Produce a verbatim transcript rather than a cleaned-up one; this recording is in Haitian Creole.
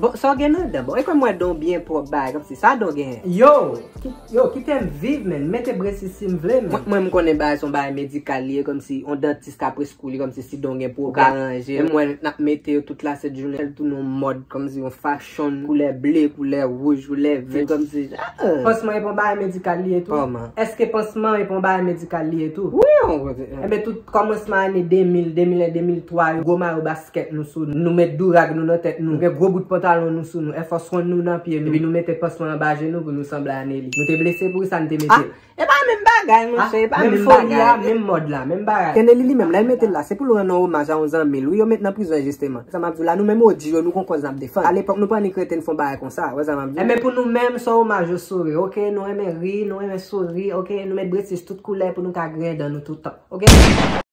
Bon, sa w gen nan dan? Bon, e kòm mwen don byen pwòp bagay, kòmsi sa don gen. Yo, ki, yo, kite m viv, men. Mete bresi si m vle, men. Mwen, mwen, m konnen bagay se yon bagay medikal li ye, kòmsi yon dantis ka preskri w li, kòmsi si don gen pwoblèm, ka ranje. Menm mwen, n ap mete yo tout la sèt jounen, fè l tounen yon mòd, kòmsi yon fashion, koulè ble, koulè wouj, koulè vè, kòmsi, ah. Pansman e pa yon bagay medikal li ye tou? Kòman? Èske pansman e pa yon bagay medikal li ye tou? Wi, yon kote. Enben, tout kòmansman ane de mil, de mil en, de mil twa yo, gwo mayo baskèt nou sou nou, nou met dourag nou nan tèt nou, nou gen gwo bout pantalon nou sou nou, Air Force One nou nan pye nou, epi nou mete pansman anba je nou pou nou sanble a Nelly. Nou te blese pou sa, nou te mete l. E pa menm bagay, monchè, e pa menm foli a, bagay. Menm mòd la, menm bagay. Kenelly li menm, lè l mete l la, se pou l rann yon omaj a yon zanmi l, wi, yo met nan prizon enjisteman. Sa m ap di w la, nou menm O G yo, nou gon kòz n ap defann. Alepòk, nou pa ni krete n fè yon bagay konsa, wè sa m ap di w. Enben, pou nou menm, se yon omaj yo sove, oke? Nou renmen ri, nou renmen souri, oke? Nou met bresi tout koulè pou nou ka griyen dan nou tout tan, oke?